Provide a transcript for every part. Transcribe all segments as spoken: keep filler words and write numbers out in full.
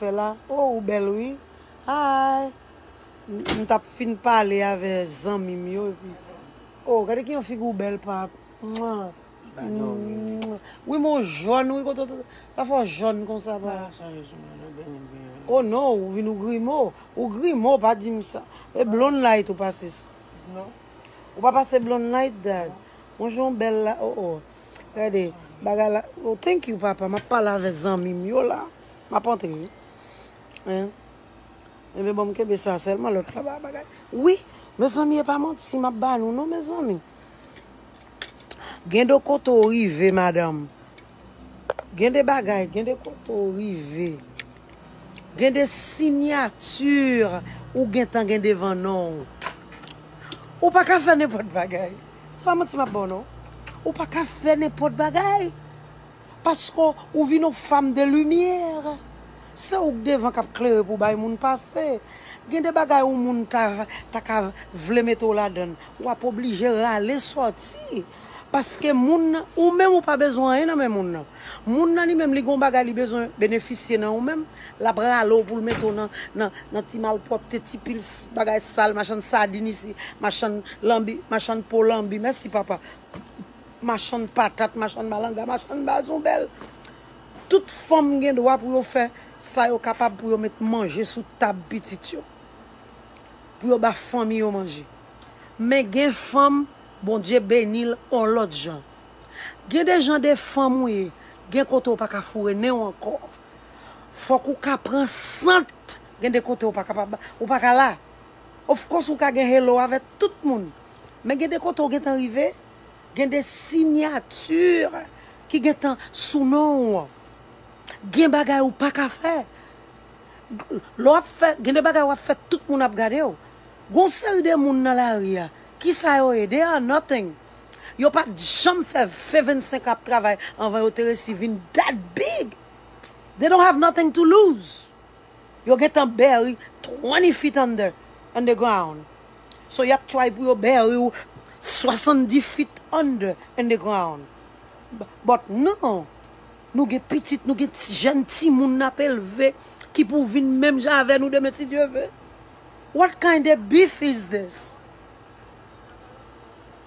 Fè la. Oh, ou bèl, wi. Hi. M, m t ap fin pale avè zanmi m yo, epi. Oh, gade ki yon figi ou bèl, pap. Mwa. Mwa. Wi, men w jòn, wi, kote w te, sa fè w jòn konsa, pap. Oh non, ou vin ou grimo. Ou grimo, pa di m sa. E blonde light ou pase sou. Non. Ou pa pase blonde light, dad. Yon jan w bèl la, oh, oh. Gade, bagay la. Oh, thank you, papa. M ap pale avè zanmi m yo la. M ap antre, wi. Hein? Ebyen, bon, m kenbe sa sèlman, lòt la ba bagay. Wi, mezanmi, e pa manti, m ap ba nou, non, mezanmi. Gen de kote w rive, madanm. Gen de bagay, gen de kote w rive. Gen de sinyati ou gentan gen devan non w. Ou pa ka fè nenpòt bagay. Se pa manti m ap ba w, non. Ou pa ka fè nenpòt bagay. Paske ou vin yon fanm de limyè. Se ou k devan k ap klere pou bay moun pase. Gen de bagay yon moun ta, ta ka vle mete w ladan l. W ap oblije rale sòti. Paske moun nan, ou menm ou pa bezwen anyen nan men moun nan. Moun nan li menm li gon bagay li bezwen benefisye nan ou menm. L ap rale w pou l mete w nan, nan, nan ti malpwòpte, ti pil s-, bagay sal, machann sadin isi, machann lanbi, machann po lanbi. Mèsi, papa. Machann patat, machann malanga, machann bazouben. Tout fanm gen dwa pou yo fè sa yo kapab pou yo met manje sou tab pitit yo. Pou yo ba fanmi yo manje. Men gen fanm, Bondye beni l on lòt jan. Gen de jan de fanm ou ye, gen kote w pa ka foure nen w ankò. Fòk ou ka pran sant, gen de kote w pa kapab, ou pa ka la. Of course, ou ka gen hello avèk tout moun. Men gen de kote w gentan rive, gen de sinyati ki gentan sou non w. Gen bagay ou pa ka fè. Lè w ap fè, gen de bagay w ap fè, tout moun ap gade w. Gon seri de moun nan lari a, kisa yo ye? They are nothing. Yo pa t janm fè, fè vennsenk ap travay anvan yo te resi vin that big. They don't have nothing to lose. Yo gentan bury twenty feet under, underground. So y ap try pou yo bury w swasanndis feet under, underground. B-, but non, nou gen pitit, nou gen ti, jèn timoun n ap elve ki pou vin menm jan avè nou demen si Dye ve. What kind of beef is this?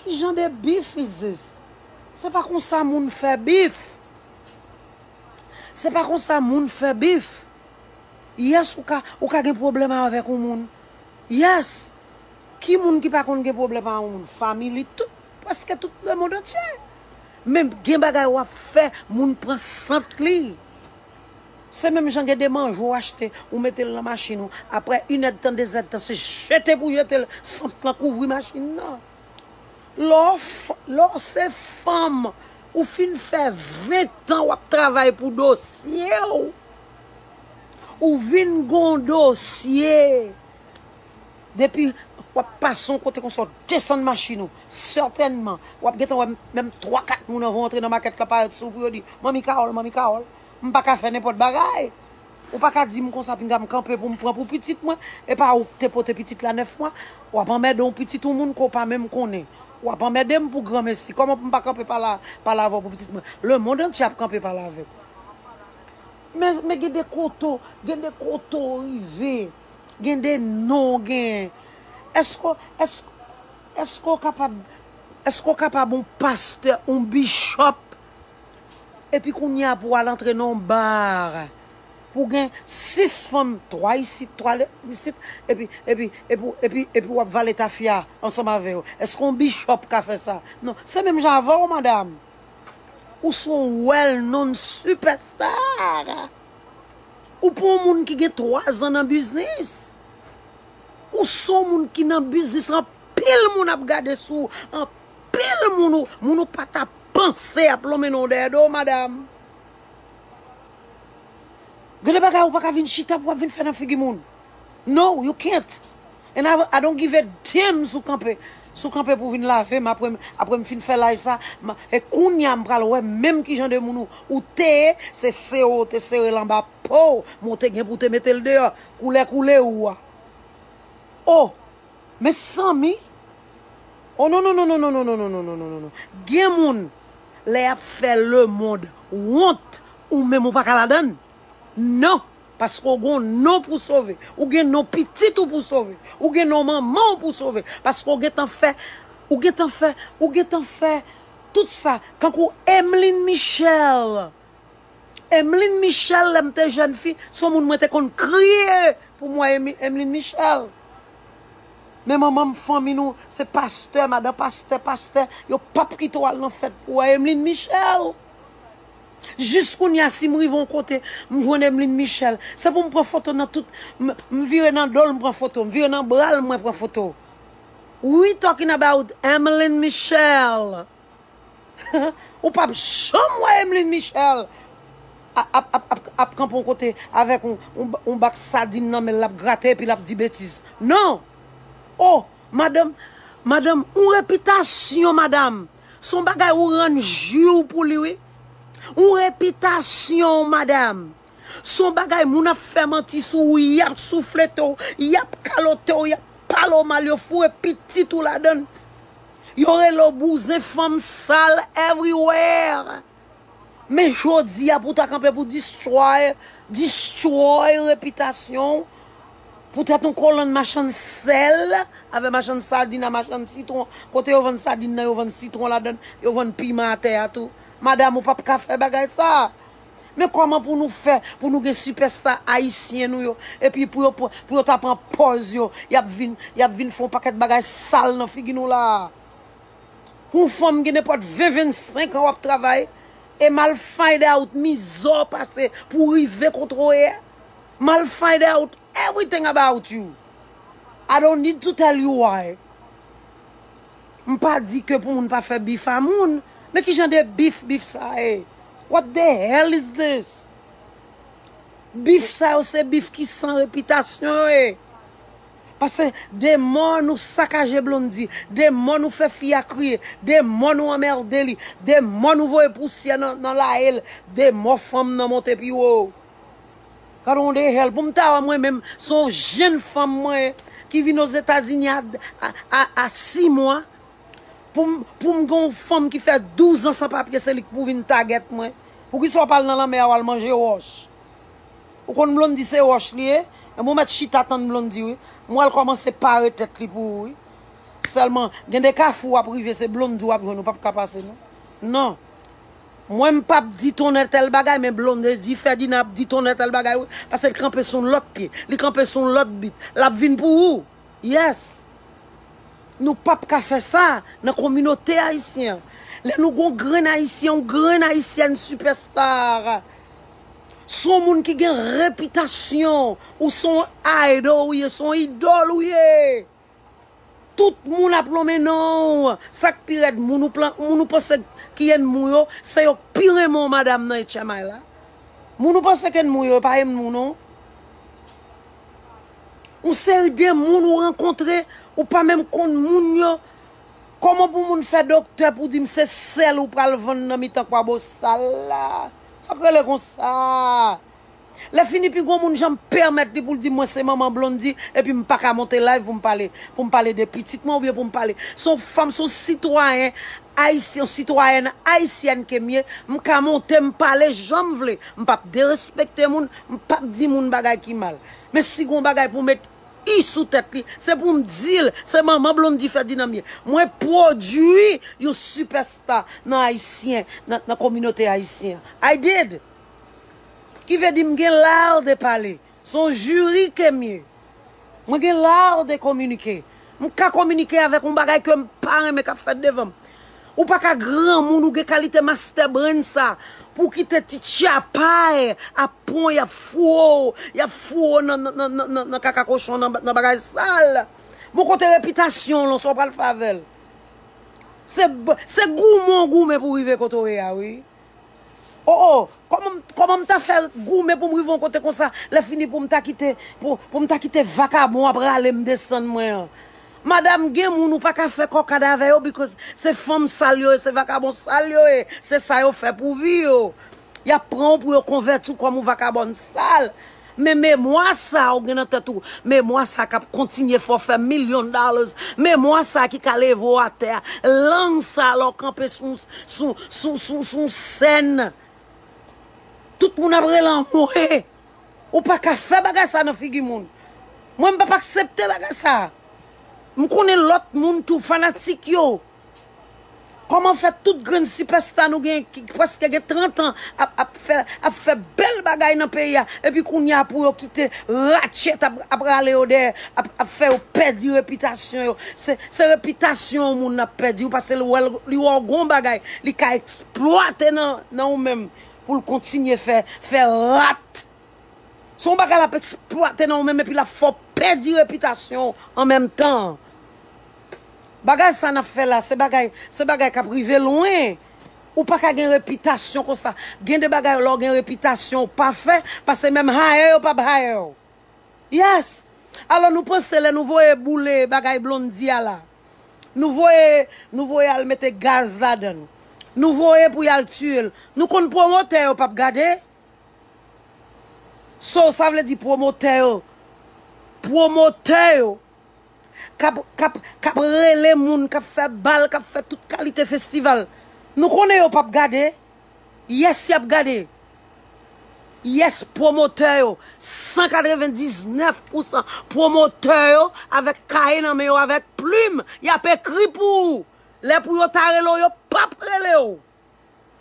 Ki jan de beef is this? Se pa konsa moun fè beef. Se pa konsa moun fè beef. Yes, ou ka, ou ka gen pwoblèm avèk yon moun. Yes. Ki moun ki pa konn gen pwoblèm ak yon moun? Family, tout, prèske tout lemonn antye. Men gen bagay w ap fè, moun pran sant li. Se menm jan gen de manje w achte, ou mete l nan machin ou. Aprè inèdtan, dezèdtan, se jete pou jete l, sant lan kouvri machin nan. Lè w f-, lè w se fanm, ou fin fè ven tan w ap travay pou dosye w. Ou vin gon dosye. Depi w ap pase yon kote konsa, w desann machin ou. Sètènman, w ap gentan wè menm twa, kat moun anvan w antre nan makèt la parèt sou ou pou yo di, "Manmi Carole, Manmi Carole." M pa ka fè nenpòt bagay. Ou pa ka di m konsa, pinga m kanpe pou m pran pou pitit mwen. E pa ou k te pote pitit la nèf mwa. W ap anmède yon pitit yon moun ke w pa menm konnen. W ap anmède m pou granmesi. Kòman pou m pa kanpe pale, pale avè w pou pitit mwen? Lemonn antye ap kanpe pale avèk ou. Men, men gen de kote, gen de kote w rive. Gen de non w genyen. Èske, èske, èske w kapab, èske w kapab yon pastè, yon bishop? Epi kounye a pou w al antre nan yon bar, pou w gen sis fanm, twa isit, twa le-, isit, epi, epi, epi, epi, epi w ap vale tafya ansanm avè yo. Èske yon bishop ka fè sa? Non, se menm jan avè w, madanm. Ou se yon well known superstar. Ou pa yon moun ki gen twa zan nan biznis. Ou se yon moun ki nan biznis, anpil moun ap gade sou ou, anpil moun ou, moun ou pa ta panse ap lonmen non w dèyè do w, madanm. Gen de bagay ou pa ka vin chita pou w ap vin fè nan figi moun. No, you can't. And I, I don't give a damn si w kanpe, si w kanpe pou vin lave m apre, apre m fin fè live sa. M, e kounye a m pral wè menm ki jan de moun ou, ou te ye, se sere w te sere l anba po w, men w te gen pou w te mete l deyò. Koulè koule ou a. Oh! Mezanmi! Oh non, non, non. Gen moun, lè y ap fè lemonn wont, ou menm ou pa ka ladan l. Non! Paske w gen yon non pou sove. Ou gen non pitit ou pou sove. Ou gen non manman w pou sove. Paske w gentan fè, ou gentan fè, ou gentan fè tout sa. Kankou Emeline Michel. Emeline Michel, lè m te jèn fi, se yon moun mwen te konn kriye pou m wè Emi- Emeline Michel. Men manman m, fanmi nou, se pastè, madan pastè, pastè, yo p ap kite w al nan fèt pou w wè Emeline Michel. Jis kounye a, si m rive yon kote, m jwenn Emeline Michel, se pou m pran foto nan tout, m, m vire nan do l, m pran foto, m vire nan bra l, mwen pran foto. We talking about Emeline Michel. Ou p ap janm wè Emeline Michel ap, ap, ap, ap, ap kanpe yon kote avèk yon, yon, yon bak sadin nan men l, l ap grate epi l ap di betiz. Non! Oh, madanm, madanm, yon repitasyon, madanm. Se yon bagay ou rann ji w pou li, wi. Yon repitasyon, madanm. Se yon bagay moun ap fè manti sou ou, y ap souflete w, y ap kalote w, y ap pale w mal, yo foure pitit ou ladan l. Yo rele w bouzen, fanm sal everywhere. Men jodi a pou w ta kanpe pou destroy, destroy repitasyon w, poutèt yon kolonn machann sèl, avè machann sadin a machann sitwon, kote yo vann sadin nan, yo vann sitwon ladan l, yo vann piman atè a tou. Madanm, ou p ap ka fè bagay sa. Men kòman pou nou fè pou nou gen sipèsta ayisyen nou yo, epi pou yo, pou, pou yo ta pran pòz yo, y ap vin, y ap vin fè yon pakèt bagay sal nan figi nou la. Yon fanm gen nenpòt ven, vennsenk an w ap travay, e m al find out mizè w pase pou w rive kote w ye. M al find out everything about you. I don't need to tell you why. M pa di ke pou moun pa fè bif a moun, men ki jan de bif, bif sa ye? What the hell is this? Bif sa yo se bif ki san repitasyon yo ye. Paske de mò nou sakaje Blondy, de mò nou fè fi a kriye, de mò nou anmède li, de mò nou voye pousyè nan, nan laye l, de mò fanm nan monte pi wo. Gade yon de hèl pou m ta wè mwen menm, se yon jenn fanm mwen ki vin Ozetazini a, a, a, a sis mwa. Pou m, pou m gen yon fanm ki fè douz an san papye, se li k pou vin tagèt mwen. Poukisa w pa al nan lanmè a, w al manje wòch? Ou konn Blondy se wòch li ye? Enben w mèt chita tann Blondy wi. M wè l kòmanse pare tèt li pou ou wi. Sèlman, gen de kafou w ap rive, se Blondy w ap jwenn, ou p ap ka pase non. Non. Mwen m p ap di tonnè tèl bagay, men Blondy Ferdinand ap di tonnè tèl bagay wi. Paske l kanpe sou yon lòt pye, li kanpe sou yon lòt bit. L ap vin pou ou. Yes. Nou p ap ka fè sa nan kominote ayisyen an. Lè nou gon grenn ayisyen, yon grenn ayisyèn sipèsta, se yon moun ki gen repitasyon, ou se yon idol ou ye, se yon idòl ou ye. Tout moun ap lonmen non w. Sa k pi rèd, moun ou, plan, moun ou panse ki ènmi w yo, se yo k pi renmen w, madanm nan H M I la. Moun ou panse k ènmi w yo, yo pa ènmi w non. Yon seri de moun ou rankontre, ou pa menm konn moun yo. Kòman pou moun fè doktè pou di m se sèl ou pral vann nan mitan kwabosal la? Sa k rele konsa? Lè fini pi gwo moun janm pèmèt li pou l di mwen se manman Blondy, epi m pa ka monte live pou m pale, pou m pale de pitit mwen oubyen pou m pale. Se yon fanm, se yon sitwayen ayisyen, yon sitwayèn ayisyèn ke m ye, m ka monte, m pale jan m vle. M p ap derespekte moun, m p ap di moun bagay ki mal. Men si gon bagay pou met i sou tèt li, se pou m di l, se manman Blondy Ferdinand m ye. Mwen pwodui yon sipèsta nan ayisyen, nan, nan kominote ayisyen an. I did. Ki vle di m gen lar de pale. Se yon jiri ke m ye. Mwen gen lar de kominike. M ka kominike avèk yon bagay ke m pa renmen k ap fèt devan m. Ou pa ka granmoun, ou gen kalite master brain sa, pou w kite ti tchapay ap pran w, y ap foure w, y ap foure w nan, nan, nan, nan, nan, nan kaka kochon, nan, nan bagay sal. Bon, kote repitasyon w lan, sa w pral fè avè l? Se, se goumen w goumen pou w rive kote w ye a, wi. O, o, kòman, kòman m ta fè goumen pou m rive yon kote konsa, lè fini pou m ta kite, pou, pou m ta kite vakabon ap rale m desann mwen an? Madanm, gen moun ou pa ka fè kòkad avè yo, because se fanm sal yo ye, se vakabon sal yo ye, se sa yo fè pou vi yo. Y ap pran w pou yo konvèti w kòm yon vakabòn sal. Men memwa sa ou gen nan tèt ou, memwa sa k ap kontinye fè w fè milyon dollars, memwa sa ki ka leve w atè a, lang sa lè w kanpe sou, sou, sou, sou, sou sèn. Tout moun ap rele anmwe. Ou pa ka fè bagay sa nan figi moun. Mwen, m p ap aksepte bagay sa. M konnen lòt moun tou, fanatik yo. Kòman fè tout grenn sipèsta nou gen ki prèske gen trant an ap, ap fè, ap fè bèl bagay nan peyi a, epi kounye a pou yo kite ratchet ap, ap rale yo dèyè, ap, ap fè yo pèdi repitasyon yo. Se, se repitasyon yon moun ap pèdi, ou pase li wè, li wè w gon bagay, li ka eksplwate nan, nan ou menm pou l kontinye fè, fè rat. Se yon bagay l ap eksplwate nan ou menm epi l ap fè w pèdi repitasyon w an menm tan. Bagay sa n ap fè la, se bagay, se bagay k ap rive lwen. Ou pa ka gen repitasyon konsa. Gen de bagay lè w gen repitasyon w pa fè, paske menm hire yo p ap hire w. Yes! Alò nou panse lè nou voye boule bagay Blondy a la. Nou voye, nou voye al mete gaz ladan l. Nou voye pou y al tiye l. Nou konn pwomotè yo p ap gade. So, sa vle di pwomotè yo, pwomotè yo k ap, k ap, k ap rele moun, k ap fè bal, k ap fè tout kalite festival. Nou konnen yo p ap gade. Yes, y ap gade. Yes, pwomotè yo, san katrevendiznèf pousan pwomotè yo avèk kaye nan men yo, avèk plim, y ap ekri pou ou. Lè pou yo ta rele w, yo p ap rele w.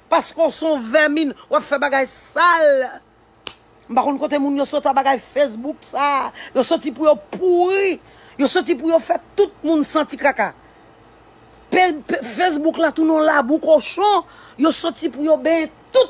Paske w se yon vèmin, w ap fè bagay sal. M pa konn kote moun yo sot a bagay Facebook sa. Yo soti pou yo pouri. Yo soti pou yo fè tout moun santi kaka. Pe, pe, Facebook la tounen yon labou kochon. Yo soti pou yo benyen tout